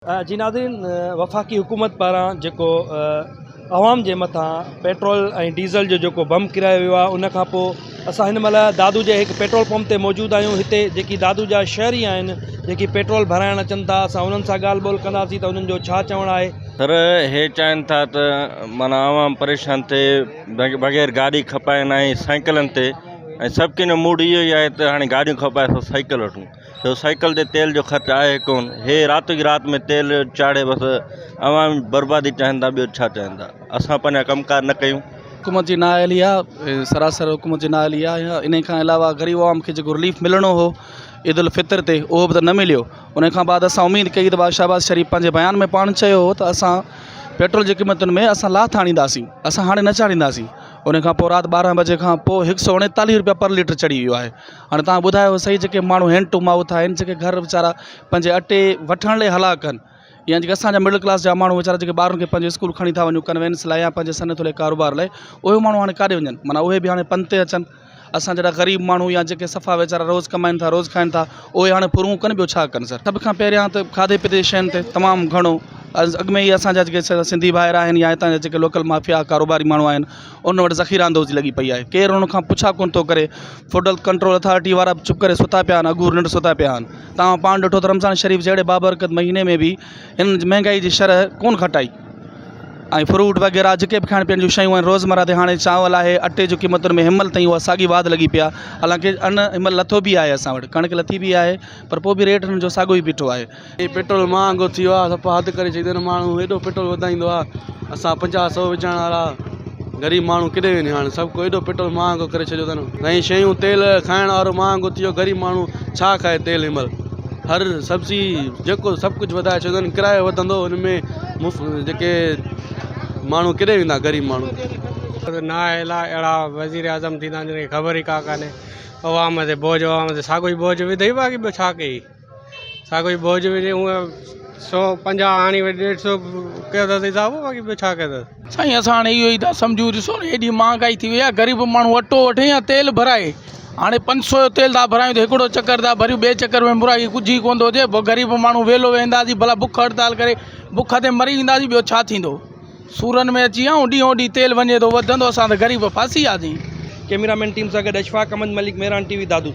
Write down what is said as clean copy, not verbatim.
جي ناظرين وفاقي حڪومت پاران جيڪو عوام جي مٿان پيٽرول ۽ ڊيزل جو جيڪو بم ڪيرايو ويو آهي ان کان پوء اسان هن مهل دادو جي هڪ پيٽرول پمپ تي موجود آهيون هتي جيڪي دادو جا شهري آهن جيڪي پيٽرول ڀرائڻ اچن ٿا اسان انهن سان ڳالهه ٻولهه ڪنداسين ته انهن جو ڇا چوڻ آهي. سر هي چاهين ٿا ته معنيٰ عوام پريشان ٿئي بغير گاڏي کپائن ۽ سائيڪلن تي ۽ سڀ ڪنهن جو موڊ اهو ئي آهي ته هاڻي گاڏيون کپائي سو سائيڪل وٺون ڇو سائيڪل تي تيل جو خرچ آهي ڪونه هي رات جي رات ۾ تيل چاڙهي بس عوام بربادي چاهين ٿا ٻيو ڇا چاهين ٿا اسان پنهنجا ڪم ڪار نه ڪيون. حڪومت جي نااهلي آ سراسر حڪومت جي نااهلي آ انهي کان علاوه غريب عوام کي جيڪو رليف ملڻو هو عيد الفطر تي اهو به ته نه مليو ان کان بعد اسان اميد ڪئي ته شهباز شريف پنهنجي بيان ۾ پاڻ چيو هو ته اسان پيٽرول جي قيمتن ۾ اسان لاٿ آڻينداسين اسان هاڻي نه چاڙهينداسين ان کان پوء رات ٻارهن بجي کان پوء هڪ سو اڻيتاليهه روپيا پر ليٽر چڙهي ويو آهي هاڻي توهان ٻڌايو سهي جيڪي ماڻهو هينڊ ٽو مائوٿ آهن جيڪي گهر ويچارا پنهنجي اٽي وٺڻ لاء هلاڪ آهن يا جيڪي اسان جا مڊل ڪلاس جا ماڻهو ويچارا جيڪي ٻارن کي پنهنجي اسڪول کڻي ٿا وڃون ڪنوينس لاء يا پنهنجي صنعت لاء ڪاروبار لاء اهي ماڻهو هاڻي ڪاڏي وڃن معنيٰ اهي به هاڻي پنڌ تي اچن اسان جهڙا غريب ماڻهو يا جيڪي صفا ويچارا روز ڪمائن ٿا روز کائن ٿا اهي هاڻي ڦرون ڪن ٻيو ڇا ڪن سر سڀ کان پهريان ته کاڌي پيتي جي شين تي تمام گهڻو اڳ ۾ ئي اسان جا جيڪي سنڌي ڀائر آهن يا هتان جا جيڪي لوڪل مافيا ڪاروباري ماڻهو آهن ان وٽ ذخيره اندوزي لڳي پئي آهي ڪير ان کان پڇا ڪونه ٿو ڪري فوڊ ڪنٽرول اٿارٽي وارا به چپ ڪري ستا پيا آهن اگهور ننڊ ستا پيا آهن توهان پاڻ ڏٺو ته رمضان شريف جهڙي بابرڪت مهيني ۾ به هنن مهنگائي جي شرح ڪونه گهٽائي ۽ فروٽ وغيره جيڪي به کائڻ پيئڻ جون شيون آهن روزمره تي هاڻي چانول آهي اٽي جون قيمتن ۾ هن مهل تائين اها ساڳي واڌ لڳي پئي آهي حالانڪه ان هن مهل لٿو به آهي اسان وٽ ڪڻڪ لٿي به آهي پر پوء به ريٽ هنن جو ساڳيو ئي بيٺو آهي. هي پيٽرول مهانگو ٿي ويو آهي صفا حد ڪري ڇڏي اٿن ماڻهو ايڏو پيٽرول وڌائيندو آهي اسان پنجاهه سو وجهڻ وارا غريب ماڻهو ڪيڏي وڃي هاڻي سڀ ڪو ايڏو پيٽرول مهانگو ڪري ڇڏيو اٿن ۽ شيون تيل کائڻ وارو مهانگو ٿي ويو غريب ماڻهو ڇا کائي تيل هن مهل هر سبزي جيڪو سڀ ڪجهه وڌائي ڇڏيو اٿن ڪرايو وڌندو ان ۾ جيڪي ماڻهو ڪيڏي ويندا غريب ماڻهو. نااهل آ اهڙا وزير اعظم ٿيندا آهن جن کي خبر ئي ڪا ڪانهي عوام تي بوجهه عوام تي ساڳيو ئي بوجهه وڌئي باقي ٻيو ڇا ڪئي. ساڳيو ئي بوجهه وجهي هونء 150 آڻي وري ڏيڍ سو ڪيو اٿس اضافو باقي ٻيو ڇا ڪيو اٿس. سائين اسان هاڻي اهو ئي ٿا سمجهون ڏسو نه ايڏي مهانگائي ٿي وئي آهي غريب ماڻهو اٽو وٺي يا تيل ڀرائي هاڻي 500 جو تيل ٿا ڀرايون ته هڪڙو چڪر ٿا ڀريون ٻئي چڪر ۾ مرائي ڪجهه ئي ڪونه ٿو اچي پوء غريب ماڻهو ويلو ويهنداسين ڀلا بک هڙتال ڪري بک تي مري وينداسين ٻيو ڇا ٿيندو سورن ۾ اچي ويا آهيون ڏينهون ڏينهن تيل وڃي ٿو وڌندو اسان ته غريب ڦاسي وياسين. ڪئميرا مين ٽيم سان گڏ اشفاق احمد ملڪ مهراڻ ٽي وي دادو.